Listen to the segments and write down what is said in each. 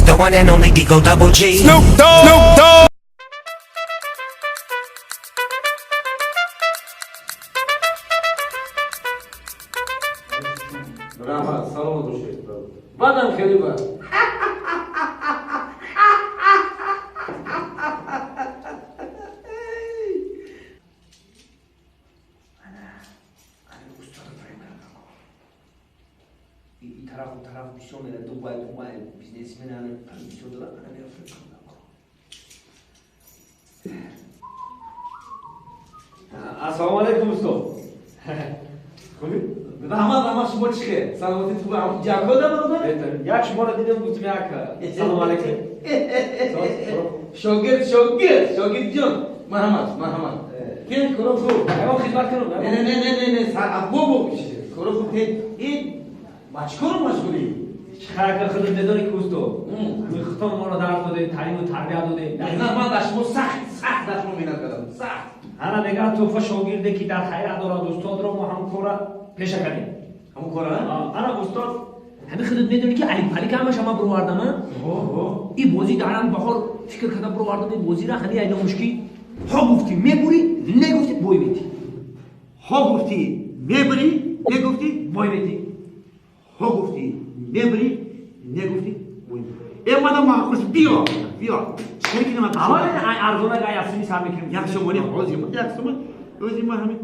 The one and only D-O Double G. Snoop Dogg. Snoop Dogg. Раҳмат, саломат бошед. Баъдам хеле бад. И тарафу тараф бисёр мера, Дубай, Дубай, бизнесмен ҳаме бисёр дора, ана мера фиреб кардам. Ассалому алайкум, устод. Хуби? Раҳмат, раҳмат, шумо чӣ хел? Саломатӣ хуб? Ҷако да бародар? Беҳтарин. Як шуморо дидам, гуфтам як салому алайкум. Шогирд, шогирд, шогирдҷон. Марҳамат, марҳамат. Кен коро хуб. Ягон хидмат кунам? Не, не, не, не, не, бобо, коро хуб. Ин ба чӣ кору машғулӣ? Чӣ харакат худат медонӣ ки устод. Худтон моро дарс додед, таълиму тарбия додед. Меҳнат ман дар шумо сахт, сахт дар шумо меҳнат кардам, сахт. Ана мегӯяд тӯҳфа шогирде ки дар ҳайрат дорад устодро, мо ҳамон кора пеша кардем. Ҳамон кора? Ана устод, ҳамин худат медонӣ ки алипалика ҳамаша ман бировардам, а? И бозӣ дарам баҳор фикр карда бировардам, и бозира ҳамин айномуш ки ҳо гуфтӣ мебурӣ, негуфтӣ бой метӣ. Ҳо гуфтӣ мебурӣ, негуфтӣ бой метӣ. Ҳо гуфтӣ мебурӣ, негуфтӣ бой метӣ. Э, мана маъқул, биё, биё. Чӣ кунем? Аввал ай арзона ай асими сар мекунем. Як сомонӣ, ҳозир як сомон, ҳозир ман ҳамин.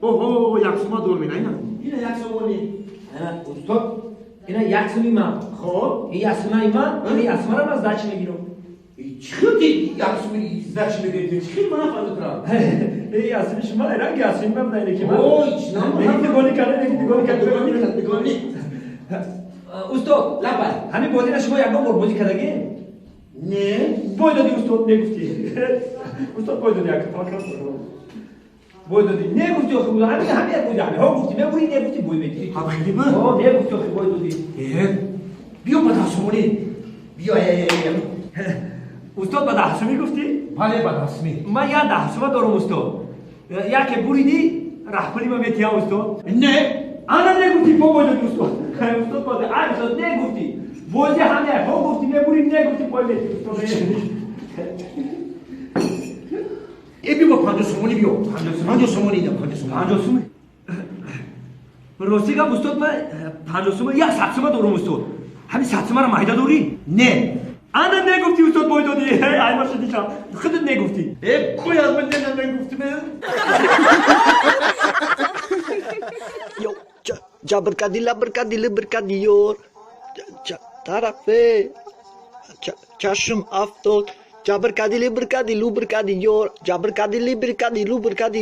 Оҳо, як сомон дор мена, ина. Ина як сомонӣ. Ана устод, ина як суми ман. Хоб. Ин як сумаи ман, ин як сумаро ман сдача мегирам. Чӣ хел ти як суми сдача мегирӣ? Чӣ хел ман нафаҳмидам? Ин як суми шумо, ранги як суми ман буда, ки ман. Ой, чӣ нам? Неги дигони карда, неги дигони карда. Дигони карда, дигони. Устод, лабай. Ҳамин бозиро шумо ягон бор бозӣ кардагӣ? Не. Бой додӣ устод, негуфтӣ. Устод бой додӣ, як фақат бой додӣ. Негуфтӣ охи, ҳамин ҳамин як бозӣ ҳамин. Ҳо гуфтӣ мебурӣ, негуфтӣ бой медӣ. Ҳам хеле ба? Ҳо, негуфтӣ охи бой додӣ. Э, биё ба даҳсомонӣ. Биё, э, э, э. Устод ба даҳсомӣ гуфтӣ? Бале, ба даҳсомӣ. Ман як даҳсома дорам устод. Яке буридӣ, раҳпули ма метиҳам устод. Не. Ана негуфтӣ, бо бой додӣ устод. Устод бозӣ, ай устод негуфтӣ. Бозӣ ҳамин, ҳо гуфтӣ мебурӣ, негуфтӣ бой метӣ устод. Э, биё ба 50 сомонӣ биё. 50 сомонӣ, 50 сомонӣ. 50 сомонӣ. Рости гап устод, ман 50 сомонӣ, як 100 сомон дорам устод. Ҳамин 100 сомонро майда дорӣ? Не. Ана негуфтӣ устод бой додӣ. Ай маша дишам. Худат негуфтӣ. Э, куй аз ман не негуфтӣ. Ё, ҷабркади, лабркади, либркади, ёр. Тарафе чашм афтод. Ҷабркади, либркади, лубркади, ёр. Ҷабркади, либркади, лубркади,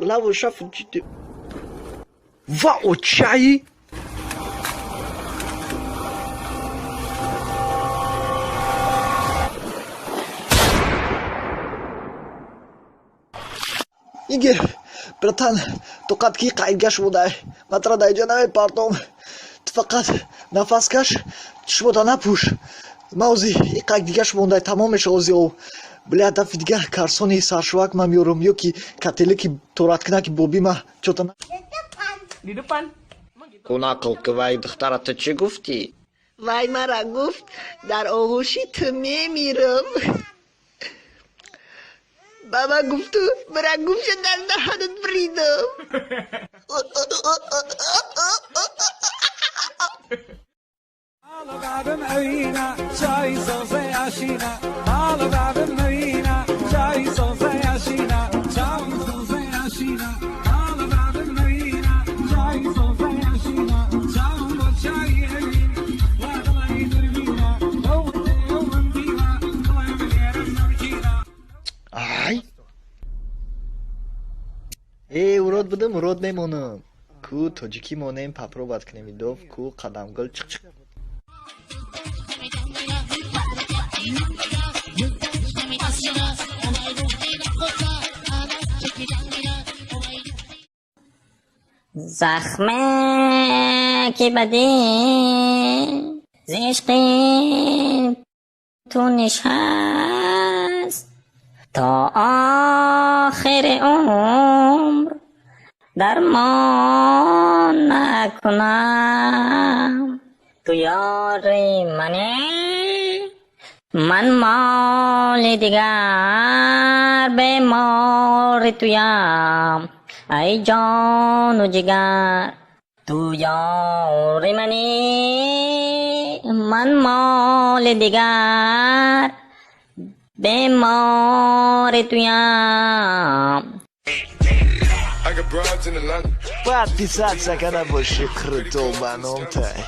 лаву шаф. Ва очаи. Игер, братан, тоқат ки қайдгаш будай. Матра дар иҷо намепартом. Ту фақат нафас каш, чишмота напӯш. Ман ози и қайд дигаш мондай, тамом меша ози об. Бля, дафи дигар карсони саршувак ман меёрам, ё ки кателеки тораткунаки боби ма чота. Ку нақл ки вай духтара ту чӣ гуфтӣ? Вай мара гуфт, дар оғӯши ту мемирам. Баба гуфту, бира гумша дар даҳанат биридам. Ай! Э, урод будам, урод мемонам. Ку тоҷикӣ монем, попробовать кунем идов, ку қадамгул чиқ-чиқ. Захме ки ба дил зи ишқи ту нишаст, то охири умр дармон накунам. Ту ёри мани, Ман моли дигар бемори туям, ай ҷону ҷигар. Ту ёри манӣ, ман моли дигар бемори туям. Подписаться, когда больше крутой баном тай.